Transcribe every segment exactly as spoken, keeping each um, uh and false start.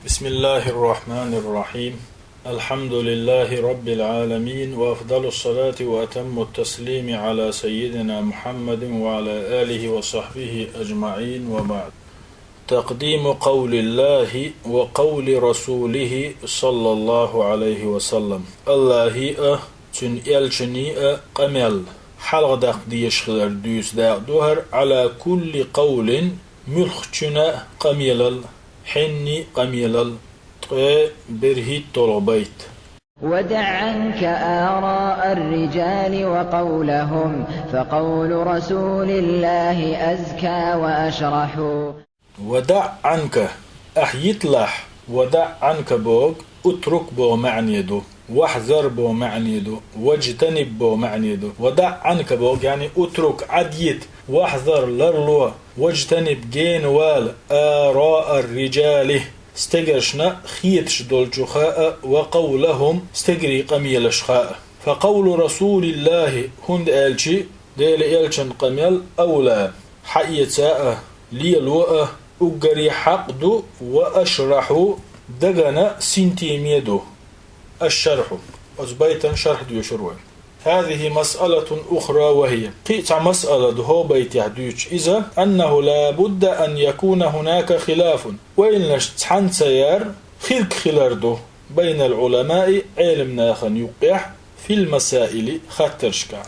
بسم الله الرحمن الرحيم. الحمد لله رب العالمين، وأفضل الصلاة وأتم التسليم على سيدنا محمد وعلى آله وصحبه أجمعين، وبعد. تقديم قول الله وقول رسوله صلى الله عليه وسلم. Аллахӏа а, цуьнан элчанна а къамел хьалха даккха дезаш хилар дуьйцу дакъа ду хӀара, على كل قول, муьлххачун а къамелал, хьенан а къамелал. Ткъе берхӀитталгӀа байт. ودع عنك آراء الرجال وقولهم، فقول رسول الله أزكى وأشرح. ودع عنك, ахь йитлахь, ودع عنك боху, اترك боху маьӀне ду, واحذر боху маьӀне ду, واجتنب боху маьӀне ду. ودع عنك боху, яъни اترك, Ӏад йита, واحذر, ларло, واجتنب, гена вала, آراء الرجال, стегаршна хеташ долчух а, وقولهم, стегарийн къамелашха а. فقول رسول الله, хӀунда аьлча Делан элчан къамел, أولى, хьаэца а, лело а, уггаре хьакъ ду, وأشرح, дагана синтеме ду. الشرح. Оцу байтан шархь доьшур вай. هذه مسألة أخرى وهي, кхин а цхьа масъала ду хӀокху байтехь дуьйцуш, иза, أنه لا بد أن يكون هناك خلاف, ойланаш цхьаьна ца яр, хирг хилар ду, بين العلماء, Ӏелам нахана юккъехь, في المسائل, хаттаршкахь.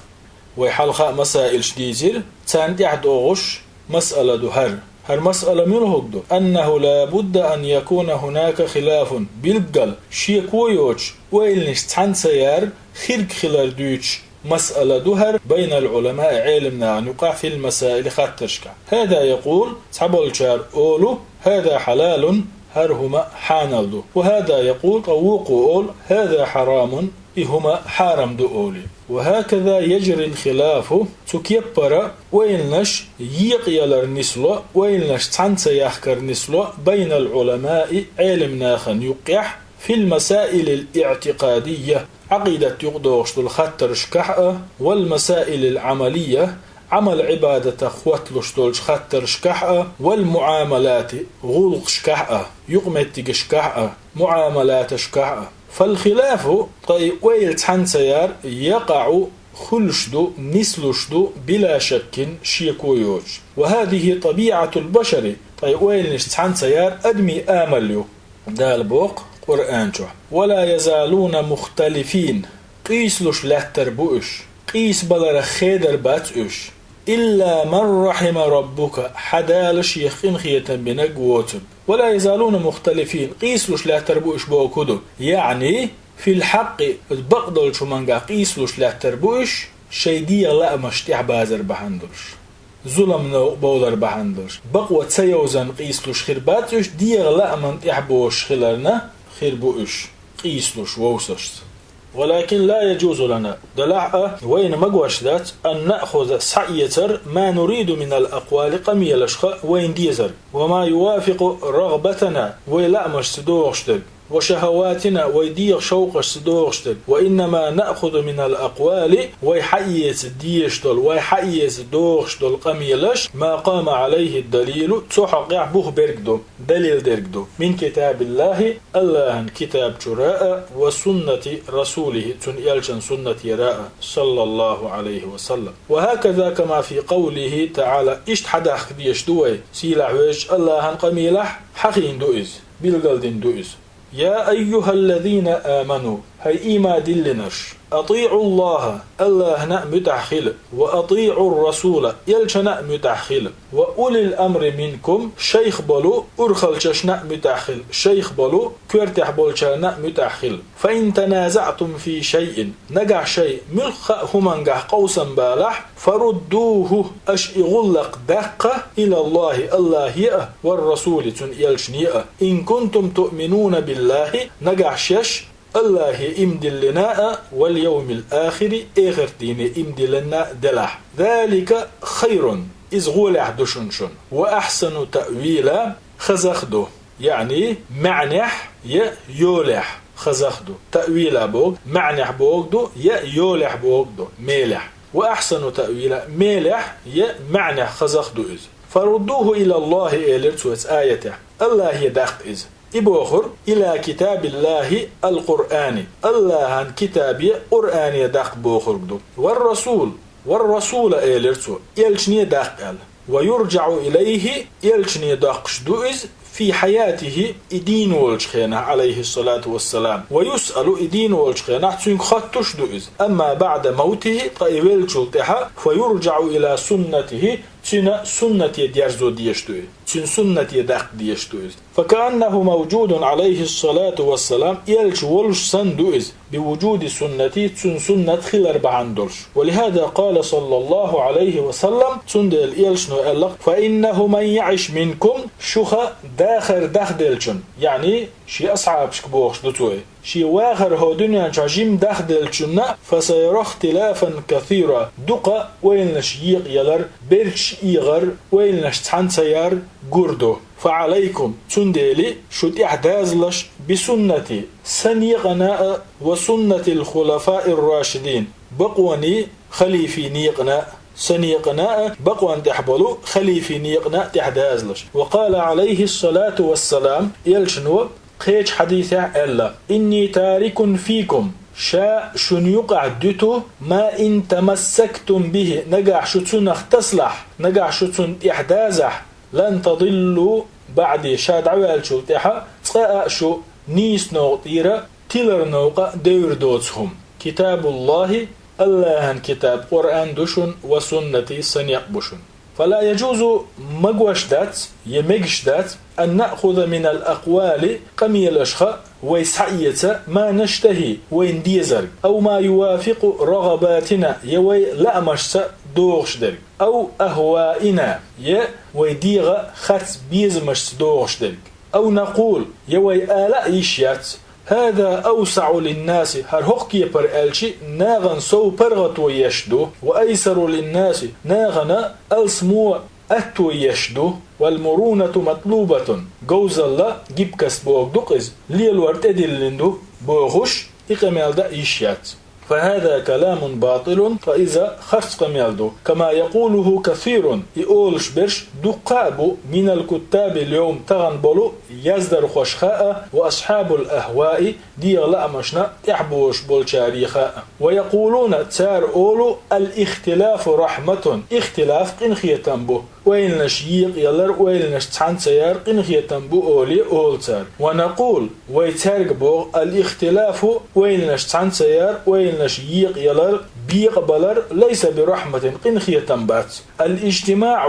Вай хьалха а масаилаш дийзира, царна тӀехь догӀуш масъала ду хӀара. ХӀара масъала муьлхарг ду? أنه لا بد أن يكون هناك خلاف, билггал, шеко йоцуш, ойланаш цхьаьна ца яр, хирг хилар дуьйцуш масъала ду хӀара, بين العلماء, Ӏелам нахана юкъахь, في المسائل, хаттаршкахь. هذا يقول, цхьаболчара олу, هذا حلال, хӀара хӀума хьанал ду. وهذا يقول, ткъа вукхо олу, هذا حرام, и хӀума хьарам ду олий. وهكذا يجري الخلاف, цу кеппара ойланаш екъаялар нисло, ойланаш цхьаьна ца яхкар нисло, بين العلماء, Ӏелам нахана юккъехь, في المسائل الاعتقادية, Ӏакъидат юкъадогӀуш долу хаттаршкахь а, والمسائل العملية, Ӏамал-Ӏибадатах хӀотталуш долчу хаттаршкахь а, والمعاملات, гӀуллакхашкахь а, юкъаметтигашкахь а, муӀамалаташкахь а. فالخلاف, ткъа и ойла цхьаьна ца яр, يقع, хуьлуш ду, нислуш ду, بلا شك, шеко йоцуш. وهذه طبيعة البشر, ткъа и ойланаш цхьаьна ца яр адамийн амал ю. Дала боху Къуръан чохь: ولا يزالون مختلفين, къийсалуш лаьттар бу уьш, къийсабаларах хедар бац уьш. إلا من رحم ربك, хьан Дала Шех къинхетам бинарг воцург. ولا يزالون مختلفين, къийсалуш лаьттар бу уьш бохург хӀун ду? يعني, في الحق, бакъдолчу хӀумангахь къийсалуш лаьттар бу уьш, шайн дегӀан лаамашна тӀаьхьабазар бахьана долуш. Зулам новкъа бовлар бахьана долуш. Бакъо ца йовзарна къийсалуш хир бац уьш, дегӀан лааман тӀаьхьабозуш хиларна хир бу уьш, къийсалуш вовшашца. ولكن لا يجوز لنا, делахь а вайна магош дац, أن نأخذ, схьаэцар, ما نريد من الأقوال, къамелашха вайна дезарг, وما يوافق رغبتنا, вайн лаамашца догӀуш дерг, وشهواتنا, вайн дегӀан шовкъашца догӀуш дерг. وإنما نأخذ من الأقوال, вай схьаэца дезаш долу, вай схьаэца догӀуш долу къамелаш, ما قام عليه الدليل, цу хьокъехь бух берг ду, далил дерг ду. من كتاب الله, Аллахьан китаб чуьра а, وسنة رسوله, цуьнан элчан суннатера а, صلى الله عليه وسلم. وهكذا كما في قوله تعالى, иштта схьадахка дезаш ду вай, сийлахь везачу Аллахьан къамелехь схьахийна ду иза, билгалдина ду иза. يا أيها الذين آمنوا, хӀай ийман диллинарш, أطيعوا الله, Аллахьана а муьтӀахь хила, وأطيعوا الرسول, элчанна а муьтӀахь хила, وأولي الأمر منكم, шайх болу урхалчашна а муьтӀахь хила, шайх болу коьртехь болчарна а муьтӀахь хила. فإن تنازعتم في شيء, нагахь шайн муьлхха а хӀумангахь къовсам балахь, فردوه, аша и гӀуллакх даккха, إلى الله, Аллахье а, والرسول, цуьнан элчане а, إن كنتم تؤمنون بالله, нагахь шаьш Аллахье ийман диллина а, واليوم الآخر, эхарт дийне ийман диллина а делахь. ذلك خير, иза гӀолехь ду шуна шуна. وأحسن تأويلا, хазах ду. Яъни, маьӀнехь я йолехь хазах ду. Таъвила боху, маьӀнехь боху ду, я йолехь боху ду, мелехь. وأحسن تأويلا, мелехь я маьӀнехь хазах ду иза. فردوه إلى الله, элира цо цу аятехь. Аллахье даккха иза. И бохург, إلى كتاب الله القرآن, АллахӀан китабе, Къуръане даккха бохург ду. والرسول, والرسول элира цо, элчане даккха аьлла. ويرجع إليه, элчане доккхуш ду иза, في حياته, и дийна волчу хенахь, عليه الصلاة والسلام. ويسأل, и дийна волчу хенахь цуьнга хоттуш ду иза. أما بعد موته, ткъа и веллачул тӀаьхьа, فيرجع إلى سنته, цуьнан суннате дерзо дезаш ду иза. Цуьнан суннате даккха дезаш ду иза. فكأنه موجود عليه الصلاة والسلام, элча волуш санна ду иза, بوجود سنته, цуьнан суннат хилар бахьана долуш. ولهذا قال صلى الله عليه وسلم, цундела элчано аьлла: فإنه من يعش منكم, шуха дахар дахделчунна, яъни шен асхьабашка бохуш ду цо и, шен вахар хӀокху дуьнен чохь жима дахделчунна, فسيرى اختلافا كثيرا, дукха ойланаш екъаялар, берташ эгӀар, ойланаш цхьаьна ца яр гур ду. فعليكم, цундела шу тӀаьхьа дазалаш, بسنتي, сан некъана а, وسنة الخلفاء الراشدين, бакъонийн халифийн некъана а, сан некъана а, бакъонна тӀехь болу халифийн некъана а тӀаьхьа дазалаш. وقال عليه الصلاة والسلام, элчано кхечу хьадисехь аьлла: إني تارك فيكم, ша шуна юкъахь дуьту, ما إن تمسكتم به, нагахь шу цунах тасалахь, нагахь шу цунна тӀаьхьа дазахь, لن تضلوا بعدي, ша дӀаваьллачул тӀаьхьа цкъа а шу нийса новкъа тӀера тилар новкъа девр доцу хӀума. كتاب الله, АллахӀан китаб Къуръан ду шуна, وسنتي, сан некъ бу шуна. فلا يجوز, магош дац, я мегаш дац, أن نأخذ من الأقوال, къамелашха вай схьаэца, ما نشتهي, вайна дезарг, أو ما يوافق رغباتنا, я вай лаамашца догӀуш дерг, أو أهوائنا, я вай дегӀан харц безамашца догӀуш дерг. أو نقول, я вай ала а йиш яц: هذا أوسع للناس, хӀара хӀокху кепара аьлча нахана сов паргӀато еш ду, وأيسر للناس, нахана алсамо атто еш ду, والمرونة مطلوبة, говзалла, гибкость бохург ду-кх иза, лелор тӀедиллина ду бохуш, и къамел дан йиш яц. فهذا كلام باطل, ткъа иза харц къамел ду, كما يقوله كثير, и олуш берш дуккха а бу, من الكتاب اليوم, тахана болу яздархошха а, وأصحاب الأهواء, дегӀан лаамашна тӀехь бозуш болчареха а. ويقولون, цара олу: الاختلاف رحمة, ихтилаф къинхетам бу, ойланаш екъаялар, ойланаш цхьаьна ца яр къинхетам бу олий олу цара. ونقول, вай цаьрга боху: الاختلاف, ойланаш цхьаьна ца яр, ойланаш екъаялар, бекъабалар, ليس برحمة, къинхетам бац. الاجتماع,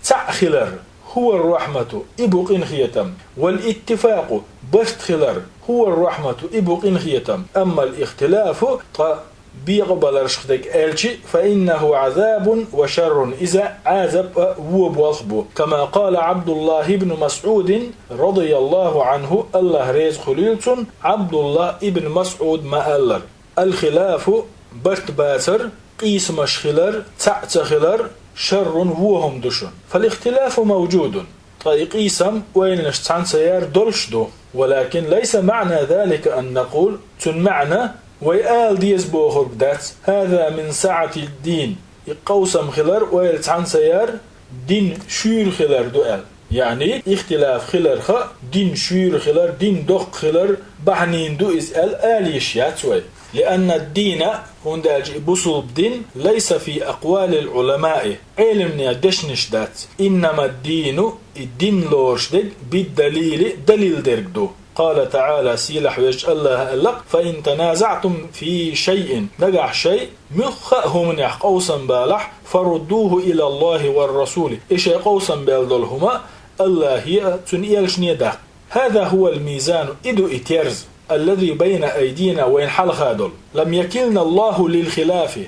цхьаъ хилар, هو الرحمة, и бу къинхетам. والاتفاق, барт хилар, هو الرحمة, и бу къинхетам. أما الاختلاف, ткъа бекъабаларшха дерг аьлча, فإنه عذاب وشر, иза Ӏазап а, вон болх бу. كما قال عبد الله بن مسعود رضي الله عنه, АллахӀ реза хуьлийла цунна, Ӏабдуллахь ибн МасӀуда ма-аллара: الخلاف, барт бацар, къийсамаш хилар, цхьаъ ца хилар, شر, вон хӀума ду шуна. فالاختلاف موجود, ткъа и къийсам, ойланаш цхьаьна ца яр долуш ду. ولكن ليس معنى ذلك أن نقول, цуьнан маьӀна вай ала деза бохург дац: هذا من سعة الدين, и къовсам хилар, ойла цхьаьна ца яр, дин шуьйра хилар ду аьлла. Яъни, ихтилаф хиларх а, дин шуьйра хилар, дин доккха хилар бахьанийна ду иза аьлла ала йиш яц вай. لأن الدين, хӀунда аьлча и бусулба дин, ليس في أقوال العلماء, Ӏеламнех дешнаш дац. إنما الدين, и дин лоруш дерг, بالدليل, далил дерг ду. قال تعالى, сийлахь везачу АллахӀа аьлла: فإن تنازعتم في شيء, нагахь шай муьлхха а хӀуманехь къовсам балахь, فردوه إلى الله والرسول, и шайн къовсам баьлла долу хӀума АллахӀе а, цуьнан элчане а даккха. هذا هو الميزان, и ду и терза, الذي بين أيدينا, вайна хьалха долу. لم يكلنا الله للخلاف,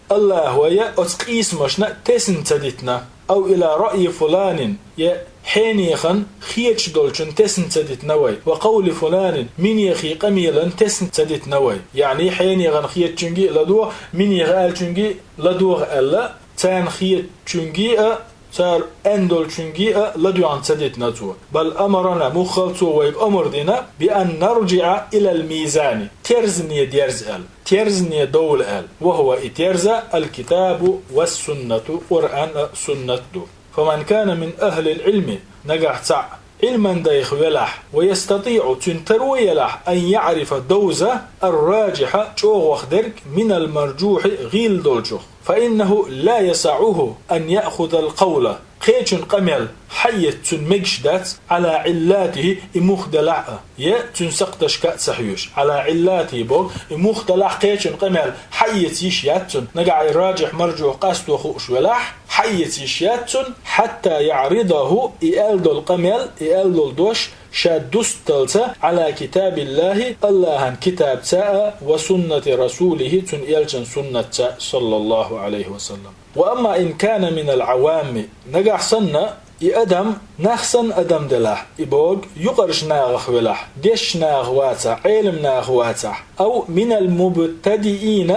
АллахӀ вай оцу къийсамашна тесна ца дитина, أو إلى رأي فلان, я хьенехана хеташ долчунна тесна ца дитина вай, وقول فلان, минехи къамелана тесна ца дитина вай. Яъни, хьенехана хетачуьнга а ладогӀа, минеха аьллачуьнга а ладогӀа аьлла, царна хетачуьнга а, цара аьнна долчуьнга а ладоьгӀна ца дитина цо. بل أمرنا, муххал цо вайга омра дина, بأن نرجع إلى الميزان, терзане дерза аьлла, терзане довла аьлла. وهو, и терза, الكتاب والسنة, Къуръан а, суннат ду. فمن كان من أهل العلم, нагахь цхьаъ Ӏилман дайх велахь, ويستطيع, цуьнан таро елахь, أن يعرف, довза, الراجح, чӀогӀах дерг, من المرجوح, гӀийла долчух. فإنه لا يسعه أن يأخذ القول, кхечун къамел хьаэца цунна мегаш дац, على علاته, и муха делахь а, я цуьнан сакхташка а ца хьоьжуш. على علاته боху, и муха делахь кхечун къамел хьаэца йиш яц цунна, нагахь и ражихь-маржухь къасто хууш велахь, хьаэца йиш яц цунна, حتى يعرضه, и аьлла долу къамел, и аьлла долу дош ша дусталца, على كتاب الله, Аллахьан китабца а, وسنة رسوله, цуьнан элчан суннатца а, صلى الله عليه وسلم. وأما إن كان من العوام, нагахь санна, и адам, нах санна адам делахь, и боху, юкъарчу нахах велахь, дешначу нахах вацахь, Ӏелам нахах вацахь, أو من المبتدئين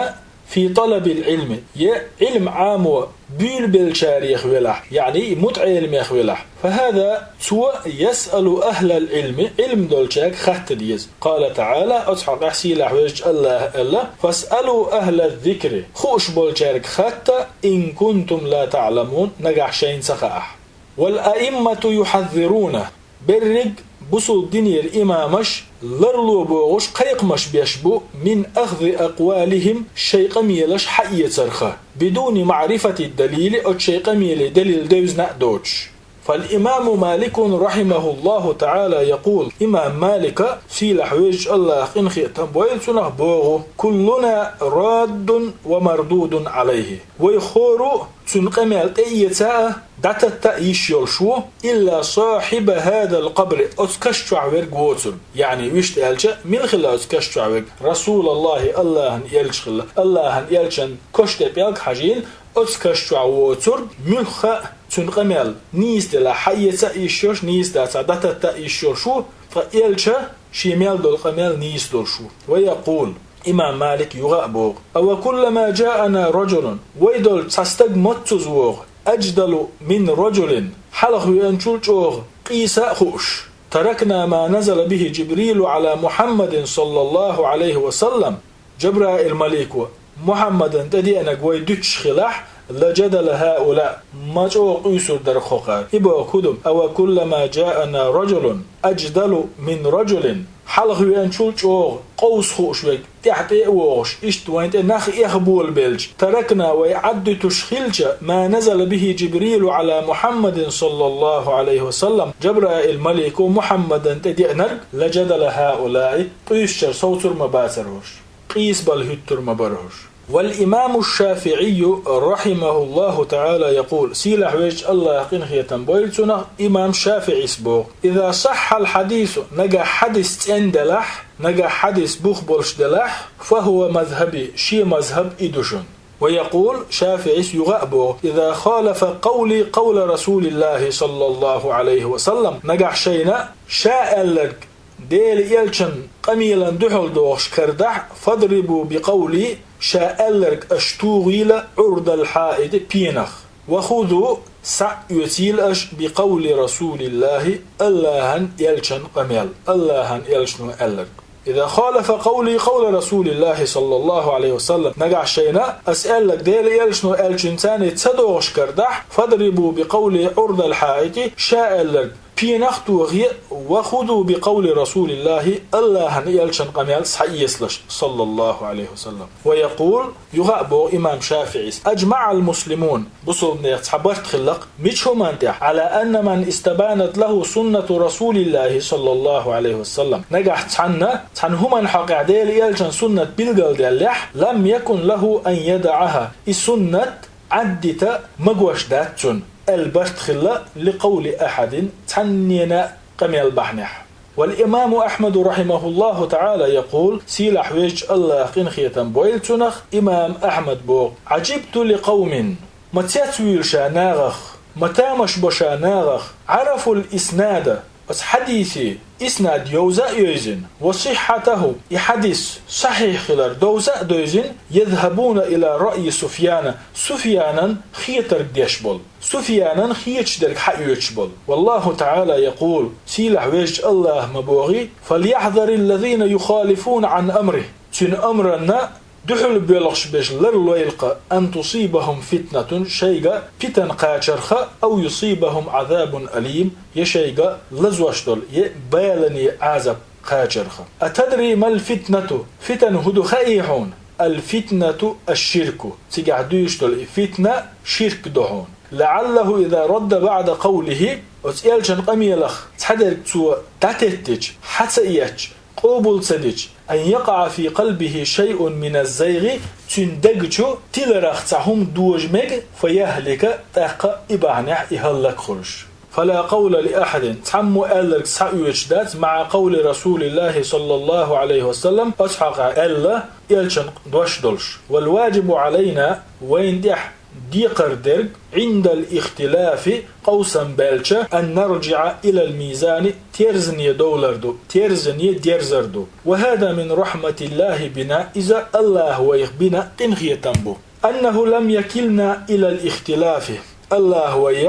في طلب العلم, я Ӏилма Ӏамо буьйлабеллачарех велахь, яъни и мутаӀеламех велахь, فهذا, цо, يسأل أهل العلم, Ӏилма долчаьрга хатта деза. قال تعالى, оцу хьокъехь сийлахь везачу Аллаха аьлла: فاسألوا أهل الذكر, хууш болчаьрга хатта, إن كنتم لا تعلمون, нагахь шайна ца хаахь. والأئمة يحذرون, берриг бусулба динера имамаш ларло бохуш кхайкхамаш беш бу, من أخذ أقوالهم, шайн къамелаш хьаэцарх, بدون معرفة الدليل, оцу шайн къамеле далил девзина а доцуш. فالإمام مالك رحمه الله تعالى يقول, имам Малика, сийлахь везачу Аллаха къинхетам бойла цунах, боху: كلنا راد ومردود عليه. Вай хӀора а цуьнан къамел тӀеэца а, дӀататта а йиш йолуш ву, إلا صاحب هذا القبر, оцу каш чохь верг воцург. Яъни, вуьшта аьлча, мила хилла оцу каш чохь верг? رسول الله, Аллахьан элча хилла. Аллахьан элчан кош тӀе пӀелг хьажийна, оцу каш чохь воцург, муьлхха а цуьнан къамел нийса делахь, хьаэца а йиш йолуш, нийса дацахь, дӀататта а йиш йолуш ву, ткъа элча шен мел долу къамел нийса долуш ву. ويقول, имам Малик юха а боху: أوكلما جاءنا رجل, вай долчу цхьа стаг маццаза вогӀу, أجدل من رجل, хьалха веанчул чӀогӀа къийса а хууш, تركنا ما نزل به جبريل على محمد صلى الله عليه وسلم, Жабраил-малико Мухьаммадан тӀедеанарг вай дуьтуш хилахь, لجدل هؤلاء, ма чӀогӀа къуьйсур дара хӀокхара. И боху хӀун ду: أوكلما جاءنا رجل أجدل من رجل, хьалха веанчул чӀогӀа къовса хууш верг, тӀаьхьа тӀе а вогӀуш, иштта вайн тӀе нах эхболабелча, تركنا, вай Ӏаддуьтуш хилча, ما نزل به جبريل على محمد صلى الله عليه وسلم, Жабраил-малико Мухьаммадан тӀедеанарг, لجدل هؤلاء, къуьйсучара совцур ма бацара хӀорш, къийсабала хӀуьттур ма бара хӀорш. والإمام الشافعي رحمه الله تعالى يقول, сийлахь везачу Аллаха къинхетам бойла цунах, имам ШафиӀис боху: إذا صح الحديث, нагахь хьадис цӀена делахь, нагахь хьадис бух болуш делахь, فهو مذهبي, шен мазхӀаб и ду шуна. ويقول, ШафиӀис юха а боху: إذا خالف قولي قول رسول الله صلى الله عليه وسلم, нагахь шайна ша аьлларг Делан элчан къамелана дуьхьал догӀуш карадахь, فاضربوا بقولي, ша аьлларг аша тухийла, عرض الحائط, пенах. وخذوا, схьаоьцийла аша, بقول رسول الله, Аллахьан элчан къамел, Аллахьан элчано аьлларг. إذا خالف قولي قول رسول الله صلى الله عليه وسلم, нагахь шайна ас аьлларг Делан элчано аьллачуьнца ца догӀуш карадахь, فاضربوا بقولي عرض الحائط, ша аьлларг пенах а тохе, وخذوا بقول رسول الله, Аллахьан элчан къамел схьаэцалаш, صلى الله عليه وسلم. ويقول, юха а боху имам ШафиӀис: أجمع المسلمون, бусулбанех цхьа барт хиллакх, мича хӀуманна тӀехь, على أن من استبانت له سنة رسول الله صلى الله عليه وسلم, нагахь цхьанна, цхьана хӀуманна хьокъехь Делан элчан суннат билгалдаьллехь, لم يكن له أن يدعها, и суннат Ӏаддита магош дац цунна, аьлла барт хилла, لقول أحد, цхьаннена а къамел бахьанехь. والإمام أحمد رحمه الله تعالى يقول, сийлахь везачу Аллаха къинхетам бойла цунах, имам Ахьмад боху: عجبت لقوم, ма цецвуьйлу ша нахах, ма тамаш бо ша нахах, عرفوا الإسناد, оцу хьадисе иснад йовза а йовзина, وصحته, и хьадис сахьихь хилар довза а довзина, يذهبون إلى رأي سفيان, Суфьянан хетарг деш болу, Суфьянан хеташ дерг хьаоьцуш болу. والله تعالى يقول, сийлахь везачу Аллаха ма бохий: فليحذر الذين يخالفون عن أمره, цуьнан амранна Дуьхьал боьлхуш берш ларлойла-кх, أن تصيبهم فتنة, шайга питана кхачарх, أو يصيبهم عذاب أليم, я шайга лазош долу, я балане Ӏазап кхачарх. أتدري ما الفتنة؟ Фитна хӀун ду хаьий хьуна? الفتنة الشرك. Цигахь дуьйцуш долу и фитна ширк ду хьуна. لعله إذا رد بعد قوله, оцу элчан къамелах цхьадерг цо дӀатеттича, хьа ца эцча, къобал ца дича, أن يقع في قلبه شيء من الزيغ, цуьнан даг чу тиларх цхьа хӀума дожа мега, فيهلك, тӀаккха и бахьанехь и хӀаллакьхуьлуш. فلا قول لأحد, цхьаммо аьлларг схьаоьцуш дац, مع قول رسول الله صلى الله عليه وسلم, оцу хьокъехь аьлла элчан дош долуш. والواجب علينا, вайна тӀехь декхар дерг, عند الاختلاف, къовсам баьлча, أن نرجع إلى الميزان, терзане довлар ду, терзане дерзар ду. وهذا من رحمة الله بنا, иза АллахӀа вайх бина къинхетам бу. أنه لم يكلنا إلى الاختلاف, АллахӀа вай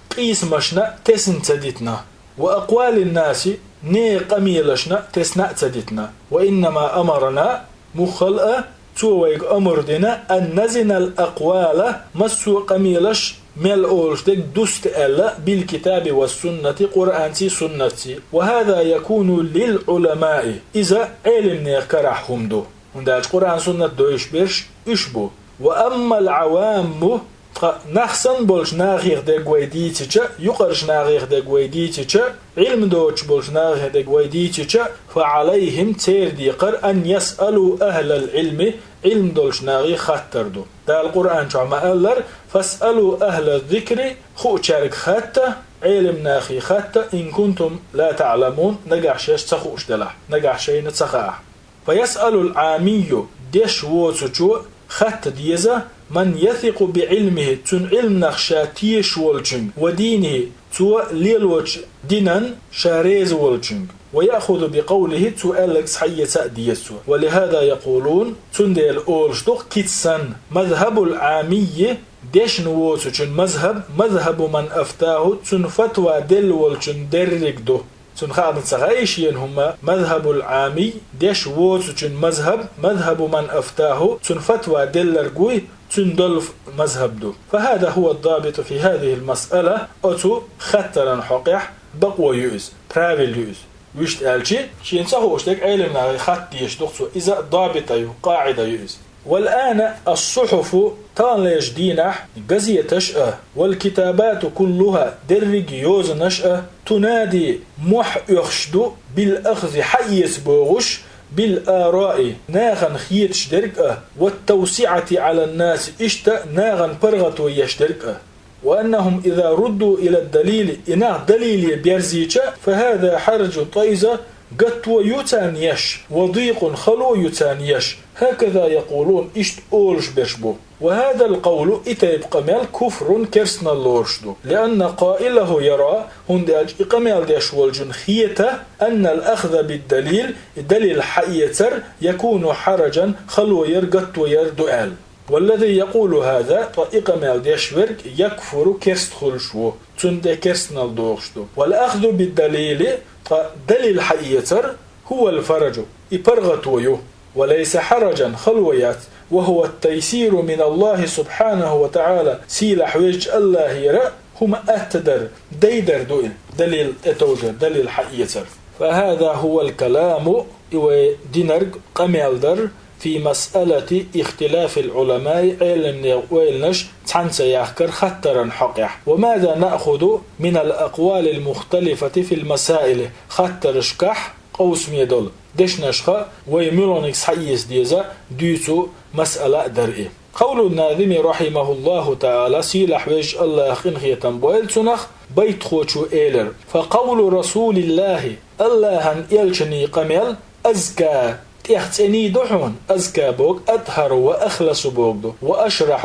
къийсамашна тесна ца дитина. وأقوال الناس, нехан къамелашна тесна а ца дитина. وإنما أمرنا, муххал а, Цо вайга амр дина, أن نزن الأقوال, массо а къамелаш мел олуш дерг дуста аьлла, بالكتاب والسنة, Къуръанций, суннатций. وهذا يكون للعلماء, иза Ӏелимнехан карахь хӀума ду. ХӀунда аьлча Къуръан-суннат девзаш берш уьш бу. وأما العوام, ткъа нах санна болчу нахех дерг вай дийцича, юкъарчу нахех дерг вай дийцича, Ӏилма доцуш болчу нахех дерг вай дийцича, فعليهم, церан декхар, أن يسألوا أهل العلم, Ӏилма долчу нахе хаттар ду. Дала Къуръан чохь ма-аллара: فاسألوا أهل الذكر, хуучаьрга хатта, Ӏелим нахе хатта, إن كنتم لا تعلمون, нагахь шаьш ца хууш делахь, нагахь шайна ца хаахь. فيسأل العامي, деш воцучо хатта деза, من يثق بعلمه, цуьнан Ӏилманах ша тешаш волчуьнга, ودينه, цо лелочу динан ша реза волчуьнга. ويأخذ بقوله, цо аьлларг схьаэца а деза цо. ولهذا يقولون, цундела олуш ду-кх кица санна: مذهب العامي, дешна воцучун мазхаб, مذهب من أفتاه, цунна фатва делла волчун дерриг ду. Цунна хаа ца хаьий шена хӀума, مذهب العامي, деш воцучун мазхаб, مذهب من أفتاه, цунна фатва делларг вуй, цуьнан долу мазхаб ду. فهذا هو الضابط في هذه المسألة, оцу хаттаран хьокъехь бакъо ю иза, правил ю иза. Вуьшта аьлчи, шена ца хууш дерг Ӏелим нахе хатта дезаш ду-кх цо. Иза добит а ю, къаӀида ю иза. والآن الصحف, таханлерчу дийнахь газеташ а, والكتابات كلها, дерриг а йозанаш а, تنادي, мохь оьхуш ду, بالأخذ, хьаэца бохуш, بالآراء, нахана хеташ дерг а, والتوسعة على الناس, иштта нахана паргӀато еш дерг а. وأنهم إذا ردوا إلى الدليل, и нах далиле берзийча, فهذا حرج, ткъа иза гатто ю царна еш, وضيق, хало ю царна еш. هكذا يقولون, иштта олуш берш бу. وهذا القول, и тайпа къамел, كفر, керстанал лоруш ду. لأن قائله يرى, хӀунда аьлча и къамел деш волчун хета, أن الأخذ بالدليل, и далил хьаэцар, يكون حرجا, хало яр, гатто яр ду аьлла. والذي يقول هذا, ткъа и къамел деш верг, يكفر, керста хуьлуш ву, цунна тӀе керстанал дохуш ду. والأخذ بالدليل, ткъа далил хьаэцар, هو الفرج, и паргӀато ю. وليس حرجا, хало яц, وهو التيسير من الله سبحانه وتعالى, сийлахь везачу АллахӀера хӀума аттадар, дайдар ду и, далил тӀетовжар, далил хьаэцар. فهذا هو الكلام, и вай динарг къамел дара, في مسألة اختلاف العلماء, Ӏелимнех ойланаш цхьаьна ца яхкар хаттаран хьокъехь. وماذا نأخذ من الأقوال المختلفة في المسائل, хаттарашкахь къовсаме долу дешнашха вай муьлханиг схьаэца деза дуьйцу масъала а дара и. قول الناظم رحمه الله تعالى, сийлахь везачу АллахӀа къинхетам бойла цунах, байтхочо элира: فقول رسول الله, АллахӀан элчанийн къамел, أزكى, тӀех цӀений ду хьуна, أزكى боху, أطهر وأخلص боху ду, وأشرح,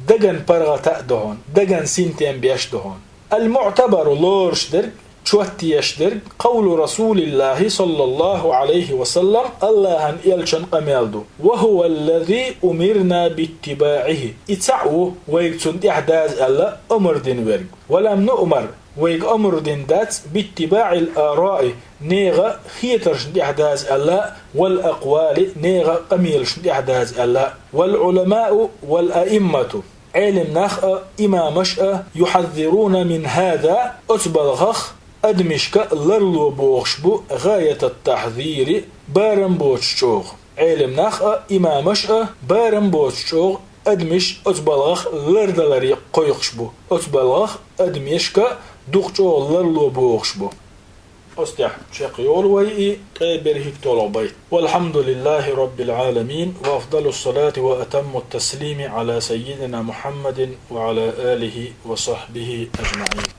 даган паргӀата а ду хьуна, даган синтем беш ду хьуна. المعتبر, лоруш дерг, чот еш дерг, قول رسول الله صلى الله عليه وسلم, АллахӀан элчан къамел ду. وهو الذي أمرنا باتباعه. И цхьаъ ву, вайга цунна тӀаьхьадаза аьлла, омра дина верг. ولم نؤمر, Вайга амр дина дац باتباع الآراء, нехан хетаршна тӀехь даза аьлла, والأقوال, нехан къамелашна тӀехь даза аьлла, والعلماء والأئمة, Ӏелам нах а, имамаш а, يحذرون من هذا, оцу балхах адамашка ларло бохуш бу, غاية التحذير, барам боцуш чӀогӀа. Ӏелам нах а, имамаш а барам боцуш чӀогӀа адамаш оцу балхах лардаларе кхойкхуш бу. Оцу балхах адамашка дукха чӀогӀа ларло бохуш бу. Оцу тӀехь чекхйолу вай и ткъе берхӀитталгӀа байт. والحمد لله رب العالمين، وأفضل الصلاة وأتم التسليم على سيدنا محمد وعلى آله وصحبه أجمعين.